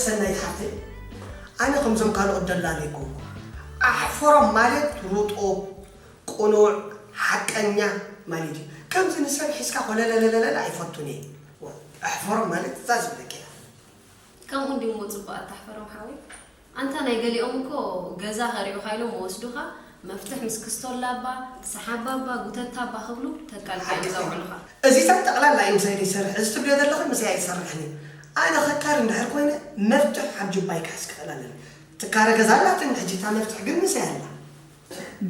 ሰናይት ሓፍተይ፣ ኣነ ከምዞም ካልኦት ደላሎ ኣይኮንኩ። ኣሕፈሮም ማለት ርጡብ፣ ቅኑዕ፣ ሓቀኛ ማለት እዩ። ከምዚ ንሰብ ሒዝካ ኮለለለለለ ኣይፈቱን እየ። ኣሕፈሮም ማለት እዛ ዝብለኪ እያ። ከምኡ እንዲሞ ጽቡቕ ኣታሕፈሮም ሓወይ። ኣንታ ናይ ገሊኦም እኮ ገዛ ከርእዩኻ ኢሎም ወስዱኻ፣ መፍትሕ ምስ ክስቶላ ኣባ፣ ሰሓባ ኣባ፣ ጉተታ ኣባ ክብሉ ተቃልቃ እዮም ዘውዕሉኻ። እዚታት ጠቕላላ እዩ ምሳይ ዘይሰርሕ። እዚ ትብልዮ ዘለኺ ምሳይ ኣይሰርሕን እዩ። ኣነ ኸካር እንድሕር ኮይነ መፍትሕ ኣብ ጅባይ ክሕዝ ክኽእል ኣለኒ። ትካረ ገዛ ኣላትኒ፣ ሕጂ እታ መፍትሕ ግን ምሳይ ኣላ።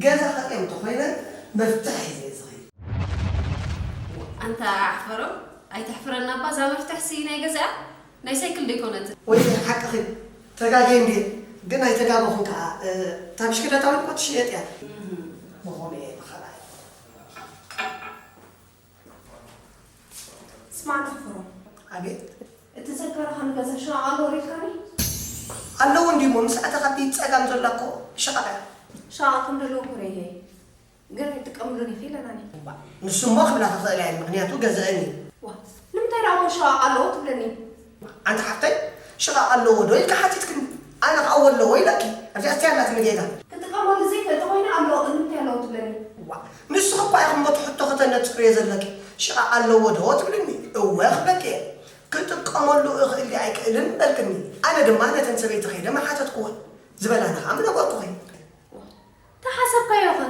ገዛ ከርእዮም እንተኾይነ መፍትሕ ሒዘ እየ ዝኸይድ። ኣንታ ኣሕፈሮም፣ ኣይተሕፍረና እባ፣ እዛ መፍትሕሲ ናይ ገዛ እያ? ናይ ሳይክል ዶ ኣይኮነትን? ወይ ሓቅኺ፣ ተጋግየ እንድየ፣ ግን ኣይተጋገኹን ከኣ። እታ ብሽክለታ እውን እኮ ትሽየጥ እያ። እህ። ብኸምኡ እየ ብኸላ። ስማዕ ኣሕፈሮም። ኣቤት። እቲ ዘካረኻ ንገዛ ሽቓቕ ኣለዎ ዶ ኢልካኒ? ኣለዎ እንድዩ እሞ፣ ምስ ኣተኻ እቲ ጸጋም ዘላ እኮ ሽቓቕ እያ። ሽቓቕ ከም ዘለዎ እኮ ርእየ። ግን ኣይጥቀምሉን ኢኺ ኢለናኒ። ንሱ እሞ ክብላ ክኽእል እየ፣ ምኽንያቱ ገዘአን እዩ። ዋ፣ ንምንታይ ደኣ እሞ ሽቓቕ ኣለዎ ትብለኒ? ኣንቲ ሓፍተይ፣ ሽቓቕ ኣለዎ ዶ ኢልካ ሓቲትክኒ? ኣነ ከኣ ኣለዎ ኢለኪ። ኣብዚኣ እስቲ ኣላትኒ ጌጋ። ክጥቀመሉ ዘይክእል ተኾይነ ኣለዎ፣ ንምንታይ ኣለዎ ትብለኒ? ዋ፣ ንስኺ እኳ ኢኺ እሞ እቲ ሕቶ ከተነጽርዮ ዘለኪ። ሽቓቕ ኣለዎ ዶ ትብልኒ? እወ ክብለኪ እየ። ክጥቀመሉ እኽእል ድየ ኣይክእልን በልክኒ። ኣነ ድማ ነተን ሰበይቲ ከይደ ምሓተትክወን። ዝበላኒ ከኣ ምነገርኩኺ። ተሓሰብካዮ ኸ?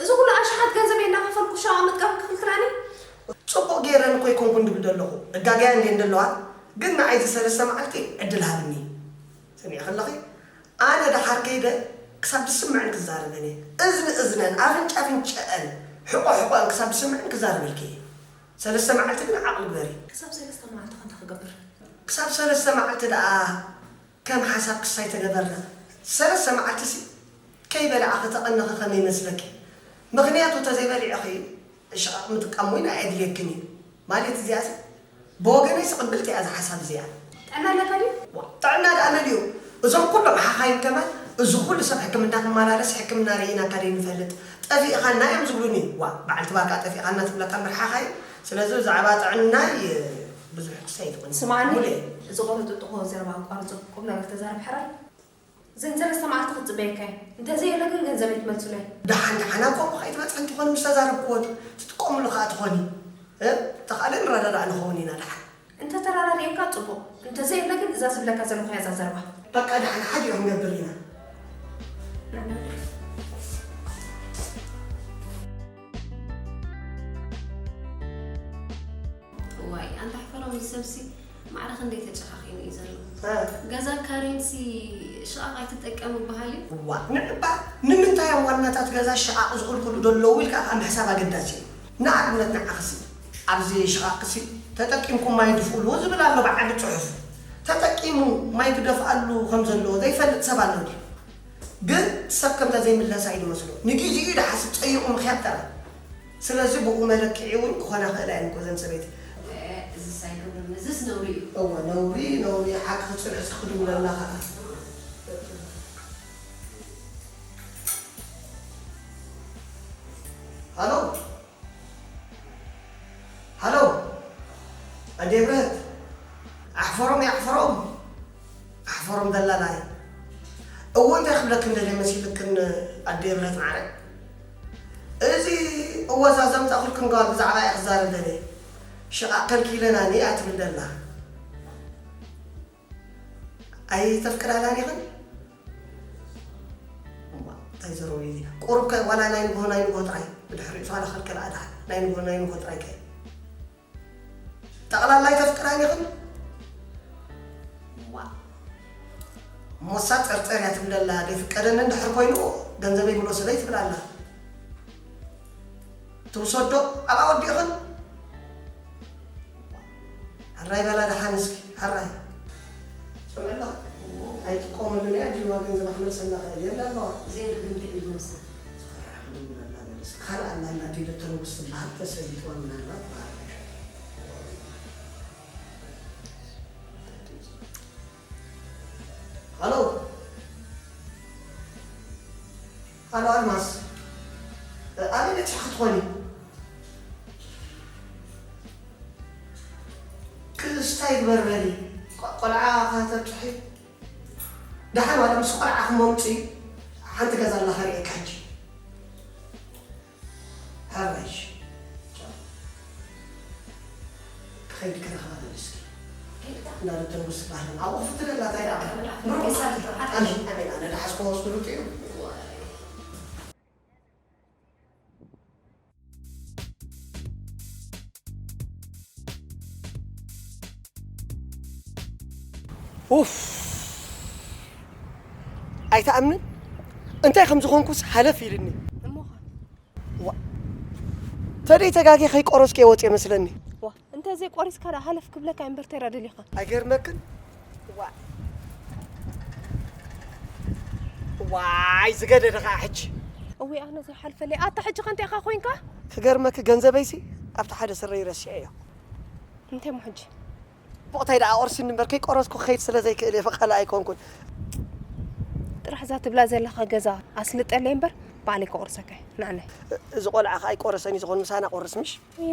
እዚ ኩሉ ኣሽሓት ገንዘበይ እናኸፈልኩ ሽቓቕ ምጥቃም ክኽልክላኒ? ጽቡቕ ገይረን እኮ ኣይኮንኩን ድብል ዘለኹ። እጋገያ እንድየን ዘለዋ፣ ግን ንዓይ እዚ ሰለስተ መዓልቲ ዕድል ሃብኒ። ሰሚዕኺ ኣለኺ? ኣነ ደሓር ከይደ ክሳብ ዝስምዐን ክዛረበን እየ። እዝኒ እዝነን፣ ኣፍንጫ ኣፍንጨአን፣ ሕቖ ሕቖአን ክሳብ ዝስምዐን ክዛረበልኪ እየ። ሰለስተ መዓልቲ ግን ዓቕሊ ግበሪ። ክሳብ ሰለስተ መዓልቲ ከ እንታይ ክገብር? ክሳብ ሰለስተ መዓልቲ ደኣ ከም ሓሳብ ክሳይ ተገበርና። ሰለስተ መዓልቲሲ ከይበላዕኺ ተቐንኺ ከመይ ይመስለኪ? ምኽንያቱ ተዘይበሊዕኺ ሽቓቕ ምጥቃም እውን ኣየድልየክን እዩ። ማለት እዚኣሲ ብወገነይሲ ቅብልቲ እያ እዛ ሓሳብ እዚኣ። ጥዕና ኣለካ ድዩ? ዋ፣ ጥዕና ደኣ መን እዩ? እዞም ኩሎም ሓኻይም ከማን እዚ ኩሉ ሰብ ሕክምና ክመላለስ ሕክምና ርኢናካ ደይንፈልጥ። ጠፊእኻና እዮም ዝብሉኒ። ዋ፣ በዓልቲ ባርካ ጠፊእኻና ትብለካ እምበር ሓኻይም። ስለዚ ብዛዕባ ጥዕናይ ብዙሕ ክሳይ ትኾን። ስማዕኒ፣ ሙሌ። እዚ ቆርጥጥኾ ዘረባ ኣቋርጾ፣ ቁም ነገር ተዛረብ ሕራይ። እዘን ሰለስተ መዓልቲ ክትጽበየካ እየ። እንተዘየለ ግን ገንዘበይ ትመልሱለይ። ደሓን ደሓን ኣብ ከምኡ ከይትበጽሒ እንትኾን ምስ ተዛረብክዎ ትጥቀምሉ ከኣ ትኾኒ። እ? ተኻእለ ንረዳዳእ ንኸውን ኢና ደሓን። እንተ ተረዳዲእካ ጽቡቕ። እንተዘየለ ግን እዛ ዝብለካ ዘለኹ እያ እዛ ዘረባ። በቃ ደሓን ሓደ እዮም ነብር ኢና። እዋይ፣ ኣንታ ሕፈሮም፣ እዚ ሰብሲ ማዕረ ክንደይ ተጨኻኺኑ እዩ ዘሎ። እ። ገዛ ካሬንሲ ሽቓቕ ኣይትጠቀም በሃሊ። እዋ፣ ንዕባ ንምንታይ እዮም ዋናታት ገዛ ሽቓቕ ዝኽልክሉ ዘለዉ ኢልካ ከኣ ምሕሳብ ኣገዳሲ እዩ። ንኣብነት ንዓኽሲ ኣብዚ ሽቓቕሲ ተጠቂምኩም ማይ ድፍእሉ ዝብል ኣሎ ብዓቢ ጽሑፍ። ተጠቂሙ ማይ ክደፍኣሉ ከም ዘለዎ ዘይፈልጥ ሰብ ኣሎ ድዩ? ግን ሰብ ከምዛ ዘይምለሳ እዩ ዝመስሎ። ንግዜኡ እዩ ደሓስብ ጸይቑ ምኽያድ ጥራይ። ስለዚ ብኡ መለክዒ እውን ክኾና ክእላ እየን እኮ እዘን ሰበይቲ። እ፣ እዝስ ኣይገብርን፣ እዝስ ነውሪ እዩ። እወ፣ ነውሪ፣ ነውሪ፣ ሓቂ ክጽንዕ እስኪ ክድውለልና ኸዓ። ሃሎ? ሃሎ፣ ኣደይ ብረት፣ ኣሕፈሮም የሕፈሮም፣ ኣሕፈሮም ደላላይ። እወ፣ እንታይ ክብለክን ደልየ መሲልክን ኣደይ ብረት ማዕረ? እዚ እወ፣ እዛ ዘምጻእኩልክን ጓል ብዛዕባ እያ ክዛረብ ደልየ። ሽቓቕ ከልኪለናኒ እያ ትብል ደላ። ኣይተፍቅዳላን ኢኽን? እማ፣ እንታይ ዘረባ እዩ እዚ? ቁሩብ ከ ዋላ ናይ ንግሆ፣ ናይ ንግሆ ጥራይ። ብድሕሪኡ ሷላ ኸልከል ኣድሓ። ናይ ንግሆ፣ ናይ ንግሆ ጥራይ ከ። ጠቕላላ ኣይተፍቅዳን ኢኽን? እማ፣ ሞሳ ጸርጸር እያ ትብል ኣላ። ዘይፍቀደኒ እንድሕር ኮይኑ ገንዘበይ ምለሱለይ ትብል ኣላ። ትውሰዶ ኣብኣ ወዲእኽን? ሕራይ በላ ደሓን እስኪ፣ ሕራይ። ሰምዕላ? ኣይትቆመሉን እያ፣ ጅዋ ገንዘብ ክመልሰላ ክእል የለ ኣለዋ። ዘይርግምቲ እዩ ዝመስል። ካልኣ ኣላ፣ ኣላ ዲለቶ ንጉስ ትበሃል፣ ተሰይጥዋ ምናልባት በሃል። ሃሎ። ሃሎ ኣልማዝ፣ ኣበይ በጺሕኪ ትኾኒ? ክስታይ ግበር በሊ። ቆ-፣ ቆልዓ ከተብጽሒ። ደሓን ዋላ ምስ ቆልዓ ክመምፅእ ሓንቲ ገዛ ኣላ ከርእየካ ሕጂ። ሃባይሽ። ክኸይድ ክረኽባ ደል እስኪ። እንዳሉ ተንጉስ ባህልን ኣብኡ ክፍትለላ እንታይ ደኣ። ኣነ፣ ኣነ፣ ኣነ ደሓስኮ ወስዱ እዩ። ኡፍ! ኣይትኣምንን? እንታይ ከም ዝኾንኩስ ሃለፍ ኢልኒ። እሞኻ? ዋ! ተደይ ተጋጌ ከይቆረስኩ እየ ወጽየ መስለኒ። ዋ፣ እንተ ዘይቆሪስካ ደኣ ሃለፍ ክብለካ እምበር ተራ ደሊኻ። ኣይገርመክን? ዋ! ዋይ፣ ዝገደደ ኸኣ ሕጂ። እወ፣ ኣነ ዘይሓልፈለይ። ኣታ ሕጂ ከ እንታይ ኢኻ ኮይንካ? ክገርመኪ ገንዘበይሲ ኣብቲ ሓደ ስረይ ረሲዐዮ። እንታይ እሞ ሕጂ? ብቕታይ ደኣ ቆርሲኒ እምበር ከይቆረስኩ ክኸይድ ስለ ዘይክእል እየ፣ ብኻልእ ኣይኮንኩን። ጥራሕ እዛ ትብላ ዘለኻ ገዛ ኣስልጠለይ እምበር ባዕለይ ከቑርሰካ እየ። ንዓናይ። እዚ ቆልዓ ኸኣ ኣይቆረሰን እዩ ዝኾን፣ ምሳና ቆርስ ምሽ?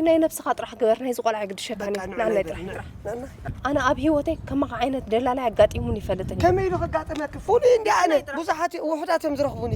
ናይ ነብስኻ ጥራሕ ግበር፣ ናይዚ ቆልዓ ግድሸካኒ። በቃ ንዑ ንዓናይ ኣይበል፣ ጥራሕ፣ ንዑ፣ ጥራሕ። ንዑ። ኣነ ኣብ ህይወተይ ከማኻ ዓይነት ደላላይ ኣጋጢሙኒ ይፈልጥን እዩ። ከመይ ኢሉ ከጋጥመኪ? ፍሉይ እንዲ ኣነ። ናይ ጥራሕ። ብዙሓት ውሑዳት እዮም ዝረኽቡኒ።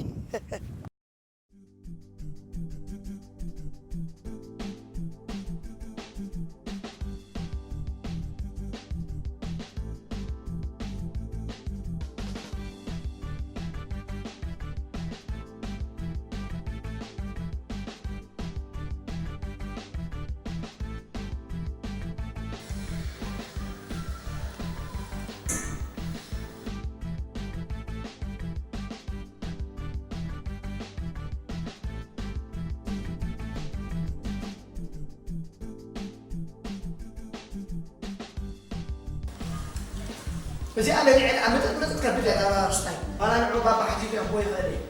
እዚኣ ለሊዐ ደኣ ምጥጥ ምጥጥ ከብድ እያ፣ ዳባ ርስታይ። ባላ ንዑ ባባ ሓቲቱ የቦ ይኽእል እዩ።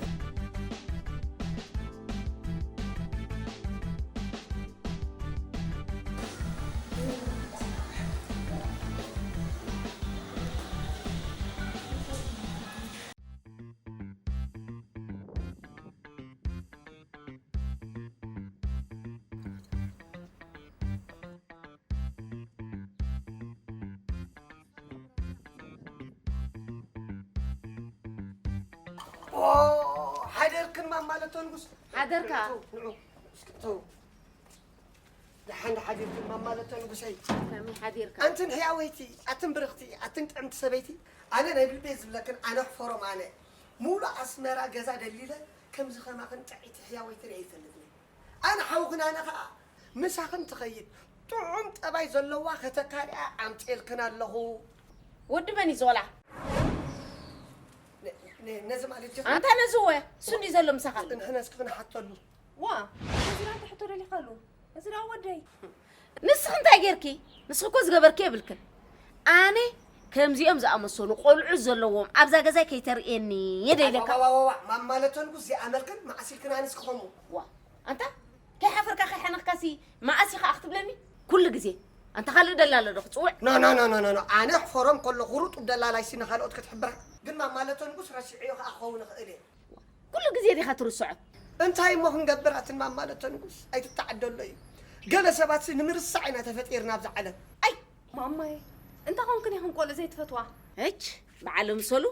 ኦ፣ ሓደርክን ማማ ለቶ ንጉስ። ሓደርካ። ንዑ፣ ንዑ፣ እስኪ ተው። ደሓን ሓዲርክን ማማ ለቶ ንጉሰይ። ከመይ ሓዲርካ? ኣንትን ሕያወይቲ፣ ኣትን ብርኽቲ፣ ኣትን ጥዕምቲ ሰበይቲ፣ ኣነ ናይ ብልበይ ዝብለክን ኣነ ሕፎሮም ኣነ። ሙሉ ኣስመራ ገዛ ደሊለ ከምዚ ከማኽን ጥዕይቲ ሕያወይቲ ርኤ ይፈልጥኒ። ኣነ ሓውኽን ኣነ ኸኣ ምሳኽን ትኸይድ ጥዑም ጠባይ ዘለዋ ከተካሪኣ ኣምፅኤልክን ኣለኹ። ወዲ መን እዩ ዝቆልዓ? ነ-፣ ነ-፣ ነዚ ማለት ጀ-፣ ኣንታ ነዚ እወ፣ እሱ እንድዩ ዘሎ ምሳኻ። ጽንሕና እስኪ ክንሓተሉ። ዋ፣ ነዚ ደኣ እንታይ ሕቶ ደሊኻሉ? እዚ ደኣ ወደይ። ንስኺ እንታይ ጌርኪ? ንስኺ እኮ ዝገበርኪ የብልክን። ኣነ ከምዚኦም ዝኣመሰሉ ቆልዑ ዘለዎም ኣብዛ ገዛይ ከይተርእየኒ እየ ደይለካ። ዋ፣ ዋ፣ ዋ፣ ዋ፣ ማማ ለቶ ንጉስ እዚኣ መልክን መዓስ ኢልክን ኣነስ ክኸምኡ? ዋ፣ ኣንታ ከይሓፈርካ ከይሓነኽካሲ መዓስ ኢኻ ክትብለኒ? ኩሉ ግዜ ኣንታ ካልእ ደላሎ ዶ ክጽውዕ? ኖ፣ ኖ፣ ኖ፣ ኖ፣ ኖ፣ ኖ። ኣነ ሕፈሮም ከለኹ ሩጡብ ደላላይሲ ንኻልኦት ክትሕብራ። ግን ማማ ለቶ ንጉስ ረሲዐዮ ከኣ ክኸውን እኽእል እየ። ኩሉ ግዜ ዲኻ ትርስዖ? እንታይ እሞ ክንገብር ኣትን ማማ ለቶ ንጉስ? ኣይትተዓደሎ እዩ። ገለ ሰባትሲ ንምርሳዕ ኢና ተፈጢርና ኣብዛ ዓለም። ኣይ! ማማየ፣ እንታይ ኾንክን ኢኽን ቆልዑ ዘይትፈትዋ? እች፣ በዓል ምሰሉ፣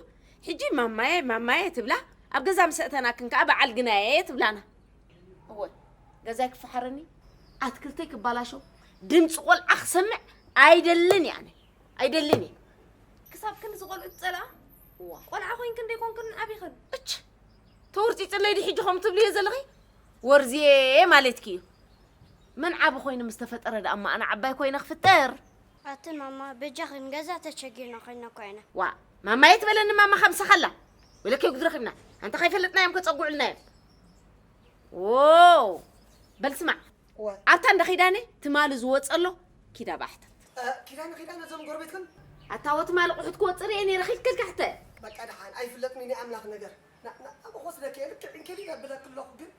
ሕጂ ማማየ፣ ማማየ ትብላ፣ ኣብ ገዛ ምስ ኣእተናክን ከኣ በዓል ግናየ ትብላና። እወ፣ ገዛይ ክፈሓረኒ፣ ኣትክልተይ ክባላሾ፣ ድምፂ ቆልዓ ክሰምዕ ኣይደልን እየ ኣነ። ኣይደልን እየ። ክሳብ ክንድዚ ቆልዑ ትጸልኣ? እዋ። ቆልዓ ኮይንክን ደይኮንክን ዓቢኽን? እች! ተወርጺጽለይ ድዩ ሕጂ ከምኡ ትብልዮ ዘለኺ? ወርዝየ ማለትኪ እዩ። መን ዓቢ ኮይኑ ምስ ተፈጠረ ደኣ እሞ ኣነ ዓባይ ኮይነ ክፍጠር? ኣቲ ማማ፣ በጃኽን ገዛ ተቸጊርና ኮይና እኮ ኢና። ዋ፣ ማማ ኣይትበለኒ ማማ ከምስኻ ኣላ። ወይለከ ጉድረኺብና። ኣንታ ከይፈለጥናዮም ከጸጉዕልና እዮም። ዎው! በል ስማዕ። እዋ። ኣብታ እንዳ ኪዳነ ትማሊ ዝወጸ ኣሎ ኪዳ ባሕተት። እ፣ ኪዳነ፣ ኪዳነ እዞም ጎረቤትክን? ኣታ ወትማሊ ቁሑት ክወጽእ ርኤ ነይረ፣ ኺድ ክልካሕተ። በቃ ደሓን፣ ኣይፍለጥን እዩ ናይ ኣምላኽ ነገር። ና-፣ ና-፣ ኣብ ኾስ ደከ ልክዕ ዕንክሊል ኣብለክ ኣለኹ፣ ግን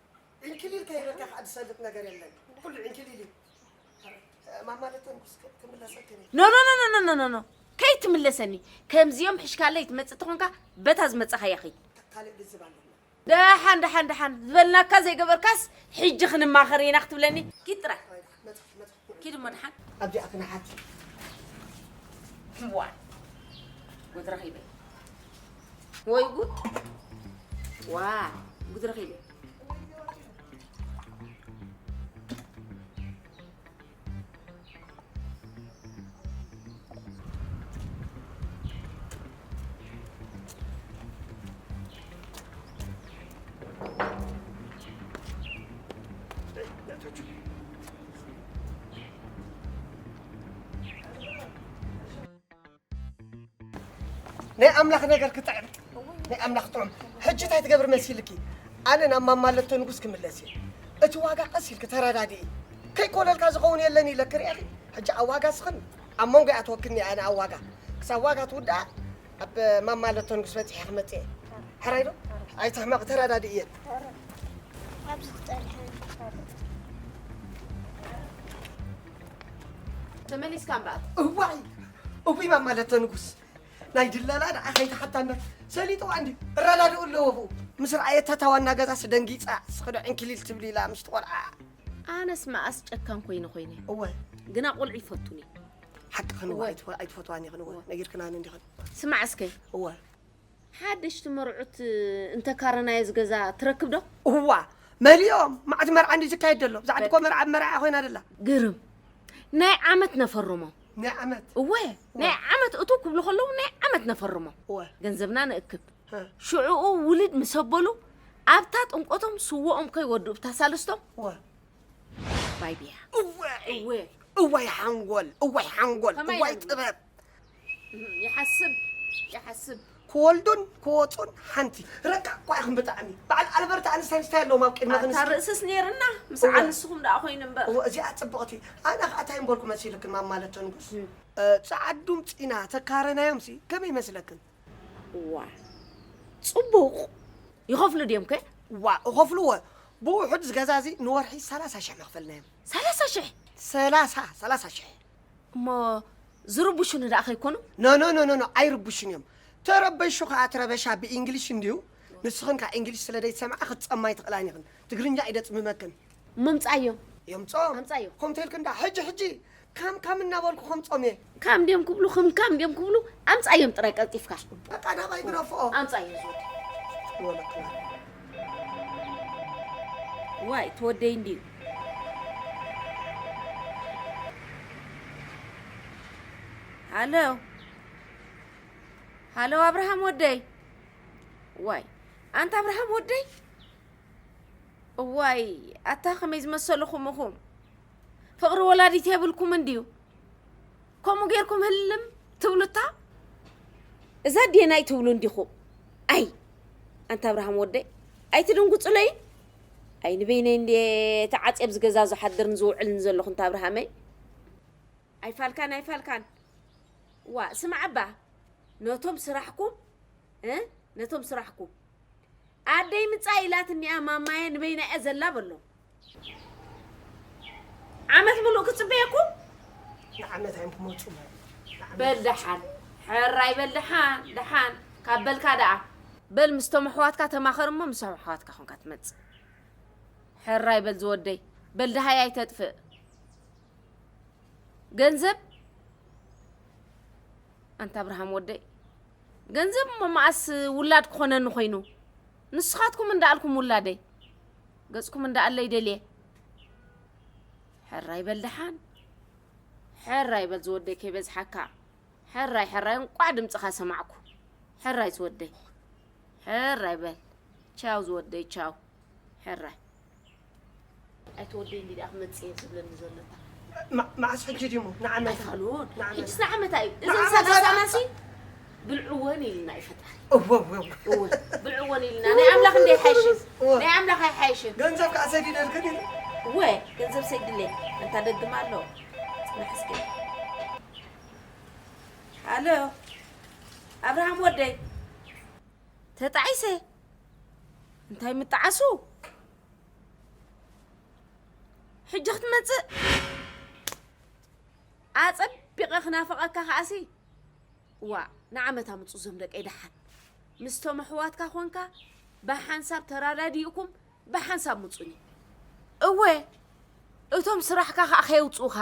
ዕንክሊል ከይበልካ ከዓ ዝሰልጥ ነገር የለን። ኩሉ ዕንክሊል እዩ። እ፣ ማማ ለተን ኩስ ክምለሰክን እዩ። ኖ፣ ኖ፣ ኖ። ከይትምለሰኒ። ከምዚኦም ሕሽካለይ ትመጽእ ተኾንካ፣ በታ ዝመጻኻያ ኺድ። ካልእ ልዝብ ኣለና። ደሓን፣ ደሓን፣ ደሓን ዝበልናካ ዘይገበርካስ፣ ሕጂ ክንማኸር ኢና ክትብለኒ? ኪድ ጥራይ። መጽ-፣ መጽ-፣ ኪድ እሞ ደሓን። ኣብዚኣ ክንሓት። እዋይ፣ ጉድ ረኺበ። ወይ ጉድ! ዋ፣ ጉድ ረኺበ። ናይ ኣምላኽ ነገር ክጥዕም፣ ናይ ኣምላኽ ጥዑም። ሕጂ እንታይ ትገብር መሲልኪ? ኣነ ናብ ማማ ለቶ ንጉስ ክምለስ እየ። እቲ ዋጋ ቀስ ኢልኪ ተረዳድኢ። ከይኮለልካ ዝኸውን የለን ኢለኪ ርኢኺ። ሕጂ ኣብ ዋጋ ስኽን ኣብ መንጎ እያ ትወክልኒ ኣነ ኣብ ዋጋ። ክሳብ ዋጋ ትውድኣ ኣብ ማማ ለቶ ንጉስ በጺሐ ክመጽእ እየ። ሕራይ ዶ? ኣይትሕመቕ፣ ተረዳድኢ እየ። ኣብዚ ክጸንሐ። ተመሊስካ እምበኣር። እዋይ፣ እውይ ማማ ለቶ ንጉስ። ናይ ድላላ ደኣ ከይተሓታ እምበር፣ ሰሊጥዋ እንዲ እረዳድኡ ኣለዎ ብኡ። ምስ ረኣየታ እታ ዋና ገዛስ ደንጊጻ፣ ስኽዶ ዕንክሊል ትብል ኢላ ምስቲ ቆልዓ። ኣነስ መኣስ ጨካን ኮይነ ኮይነ። እወ። ግና ቆልዑ ይፈቱኒ። ሓቅኽን እወ፣ እወ። ኣይትፈ-፣ ኣይትፈትዋን ኢኽን እወ። እወ። ነጊርክናኒ እንዲኽን። ስማዕ እስከ። እወ። ሓደሽቲ መርዑት እንተካረናዮ ዝገዛ ትረክብ ዶ? እዋ፣ መሊኦም። መዓት መርዓ እንዲ ዝካየድ ዘሎ። ብዛዕባ እኮ በቃ። መርዓ መርዓ ኮይና ደላ። ግርም። ናይ ዓመት ነፈርሞም። ናይ ዓመት? እወ፣ እወ። ናይ ዓመት እቱ ክብሉ ከለዉ ናይ ዓመት ነፈርሞም። እወ። ገንዘብና ንእክብ። ሀ። ሽዑኡ ውልድ ምስ ኣበሉ ኣብታ ጥምቆቶም ስወኦም ከይወድኡ ብታ ሳልስቶም እወ። ባይ ቢራ። እወ። እወ። እዋይ ሓንጎል፣ እዋይ ሓንጎል፣ ከማይ እዋይ ኢሎም። ጥበብ። እህ፣ ይሓስብ፣ ይሓስብ። ክወልዱን ክወፁን ሓንቲ። ረቃቕ እኳ ኢኹም ብጣዕሚ። በዓል ኣልበርት ኣንስታይን እንታይ ኣለዎም ኣብ ቅድመ ኣታ ክንስቲ? ርእስስ ነይርና፣ ምስ እወ። ዓል ንስኹም ደኣ ኮይኑ እምበር። እወ፣ እዚኣ ጽብቕቲ። ኣነ ኸኣ እንታይ እምበልኩ መሲልክን ማማ ለቶ ንጉስ? እም። እ፣ ጸዓዱ ምጺና ተካረናዮምሲ ከመይ ይመስለክን? እዋ፣ ጽቡቕ። ይኸፍሉ ድዮም ከ? እዋ፣ እኸፍልዎ። ብውሑድ ዝገዛዚ ንወርሒ ሰላሳ ሽሕ መኽፈልናዮም። ሰላሳ ሽሕ? ሰላሳ፣ ሰላሳ ሽሕ። እሞ ዝርብሹኒ ደኣ ከይኮኑ? ኖ፣ ኖ፣ ኖ፣ ኖ፣ ኖ፣ ኣይርብሹን እዮም። ተረበሹ ከኣ ትረበሻ ብእንግሊሽ እንድዩ። ንስኽን ከኣ እንግሊሽ ስለ ዘይትሰምዓ ክትጸማይ ትኽእላን ኢኽን። ትግርኛ እዩ ደጽምመክን። እሞ ምጻዮም። የምጾም። ኣምጻዮ። ከምኡ ተልክ እንዳ ሕጂ፣ ሕጂ ካም፣ ካም እናበልኩ ከምጾም እየ። ካም ድዮም ክብሉ፣ ክም ካም ድዮም ክብሉ፣ ኣምጻዮም ጥራይ ቀልጢፍካ። በቃ ናባይ ግረፍኦ። ኣምጻዮ ዝወዲ። ወለክና። ዋይ፣ ትወደይ እንድዩ። ሃሎ። ሃሎ፣ ኣብርሃም ወደይ። ዋይ፣ ኣንታ ኣብርሃም ወደይ። እዋይ፣ ኣታ ከመይ ዝመሰልኹም ኢኹም። ፍቕሪ ወላዲት የብልኩም እንድዩ። ከምኡ ጌርኩም ህልም ትብሉታ? እዛ ኣዴና ኣይትብሉ እንዲኹም። ኣይ፣ ኣንታ ኣብርሃም ወደይ፣ ኣይትድንጉጹለይን። ኣይ፣ ንበይነይ እንድየ ተዓጽየ ኣብዚ ገዛ ዝሓድርን ዝውዕልን ዘለኹ፣ እንታ ኣብርሃመይ። ኣይፋልካን፣ ኣይፋልካን። ዋ፣ ስማዕ እባ፣ ነቶም ስራሕኩም፣ እ? ነቶም ስራሕኩም። ኣደይ ምጻእ ኢላትኒ እያ፣ ማማየ ንበይና እያ ዘላ በሎ። ዓመት ምሉእ ክጽበየኩም? ንዓመት እዮም ክመጹ ማለት። ንዓመት። በል ደሓን፣ ሕራይ በል ደሓን፣ ደሓን፣ ካብ በልካ ደኣ። በል ምስቶም ኣሕዋትካ ተማኸር እሞ፣ ምስ ኣሕዋትካ ኮንካ ትመጽእ። ሕራይ በል ዝወደይ፣ በል ደሃይ ኣይተጥፍእ። ገንዘብ? ኣንታ ኣብርሃም ወደይ፣ ገንዘብ እሞ መኣስ ውላድ ክኾነኒ ኮይኑ? ንስኻትኩም እንዳኣልኩም ውላደይ፣ ገጽኩም እንዳኣለይ ደልየ። ሕራይ በል ደሓን፣ ሕራይ በል ዝወደይ ከይበዝሓካ። ሕራይ፣ ሕራይ፣ እንቋዕ ድምጽኻ ሰማዕኩ። ሕራይ ዝወደይ፣ ሕራይ በል። ቻው ዝወደይ፣ ቻው። ሕራይ። ኣይትወደይ እንዲ ደኣ ክመጽእ እየ ዝብለኒ ዘሎ እታ። ማ-፣ መዓስ ሕጂ ድዩ እሞ? ንዓመት። ኣይፋሉን። ንዓመት። ሕጅስ ንዓመት እዩ። እዘን ንዓመት ሰላሳና ኣይፋሉን። ሲ ብልዕወን ኢልና እዩ ፈጣሪ። እወ፣ እወ፣ እወ። እወ፣ ብልዕወን ኢልና። ናይ ኣምላኽ እንደ ይሓይሽን። እወ። ናይ ኣምላኽ ኣይሓይሽን። ገንዘብ ከኣ ሰዲደልክን ኢለ። እወ፣ ገንዘብ ሰይድለ። ኣንታ ደግም ኣሎ። ጽናሕ እስከ። ሃሎ። ኣብርሃም ወደይ። ተጣዒሰ። እንታይ ምጣዓሱ? ሕጂ ክትመጽእ? ኣጸቢቐ ክናፍቐካ ከኣሲ። ዋ፣ ንዓመት ኣምጹ እዞም ደቀይ ደሓን። ምስቶም ኣሕዋትካ ኾንካ ብሓንሳብ ተራዳዲእኩም ብሓንሳብ ምጹኒ። እወ፣ እቶም ስራሕካ ኸኣ ከየውጽኡኻ፣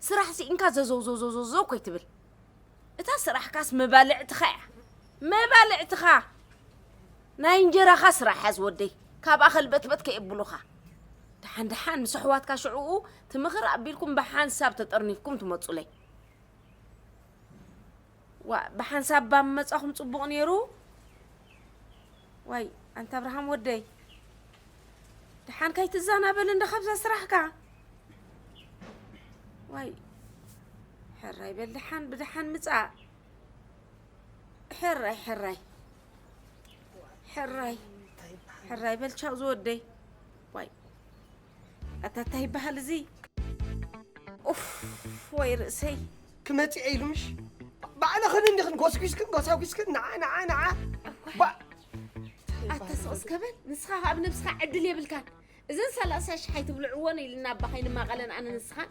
ስራሕ ስኢንካ ዘዘው ዘዘው ዘዘው ከይትብል። እታ ስራሕካስ መባልዕትኻ እያ። መባልዕትኻ! ናይ እንጀራኻ ስራሕ ሓዝ ወደይ፣ ካብኣ ከልበትበት ከየብሉኻ። ደሓን ደሓን ምስ ኣሕዋትካ ሽዕኡ ትምኽር ኣቢልኩም ብሓንሳብ ተጠርኒፍኩም ትመጹለይ። ዋ፣ ብሓንሳብ ባም መጻኹም ጽቡቕ ነይሩ። ዋይ ኣንታ ኣብርሃም ወደይ፣ ደሓን ከይትዛናበል እንደ ካብዛ ስራሕካ። ዋይ ሕራይ በል፣ ደሓን ብደሓን ምጻእ። ሕራይ ሕራይ ሕራይ ሕራይ በል ቻው ዝወደይ። ዋይ ኣታ እንታይ ይበሃል እዚ? ኡፍ ወይ ርእሰይ። ክመጽእ ኢሉ ምሽ ባዕልኽን እንዲኽን ጎስጒስክን ጎሳጒስክን ንዓ ንዓ ንዓ። ባ ኣታ ስቕ እስከ በል፣ ንስኻ ኣብ ነብስኻ ዕድል የብልካን። እዘን ሰላሳ ሽሕ ኣይትብልዕወን ኢልና ኣባ ከይንማቐለን ኣነ ንስኻን።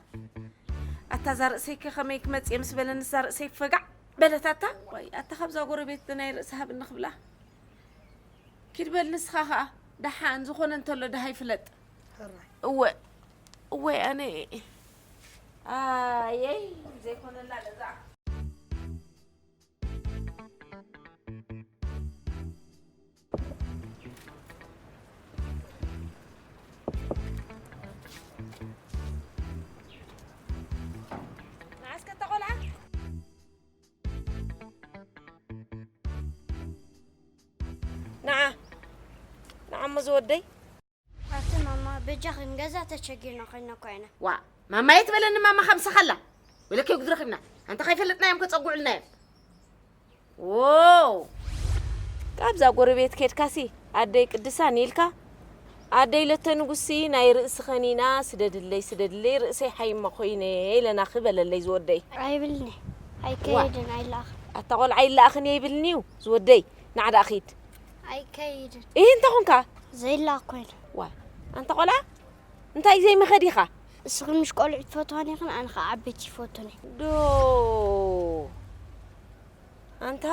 ኣታ እዛ ርእሰይ ከ ከመይ ክመጽእ ምስ በለኒ እዛ ርእሰይ ፈጋዕ በለት ኣታ። ዋይ ኣታ ካብዛ ጎረቤት ናይ ርእሲ ሃብኒ ክብላ። ኪድ በል ንስኻ ኸኣ ደሓን ዝኾነ እንተሎ ደሃይ ፍለጥ። ሕራይ። እወ እወ ኣነ ኣየይ ዘይኮነላ ለዛ። ንዓስከ እታ ቆልዓ ንዓ ንዓ እሞ ዝወደይ። ኣቲ ማማ በጃኽን ገዛ ተቸጊርና ኮይና እኮ ኢና። ዋ ማማ የትበለኒ ማማ ከምስኻላ ወለከ ጉድረኽብና ኣንተ ከይፈለጥናዮም ከጸጉዕልና እዮም። ዎ ካብዛ ጎረቤት ኬድካሲ ኣደይ ቅድሳን ኢልካ ኣደይ ለተ ንጉሲ ናይ ርእሲ ኸኒና ስደድለይ ስደድለይ ርእሰይ ሓይማ ኮይነ ኢለና ክበለለይ ዝወደይ። ኣይብልኒ ኣይከይድን ኣይለኣኽን። ኣታ ቆልዓ ይለኣኽን እየ ይብልኒ እዩ ዝወደይ። ናዕዳ ኺድ። ኣይከይድን። ይህ እንተ ኾንካ ዘይለኣኽ ኮይነ። ዋ ኣንታ ቆልዓ እንታይ ዘይምኸድ ኢኻ? እስኺ ምሽ ቆልዑ ትፈትዋን ኢኽን ኣነ ኸዓ ዓበይቲ ይፈቱኒ። ዶ ኣንታ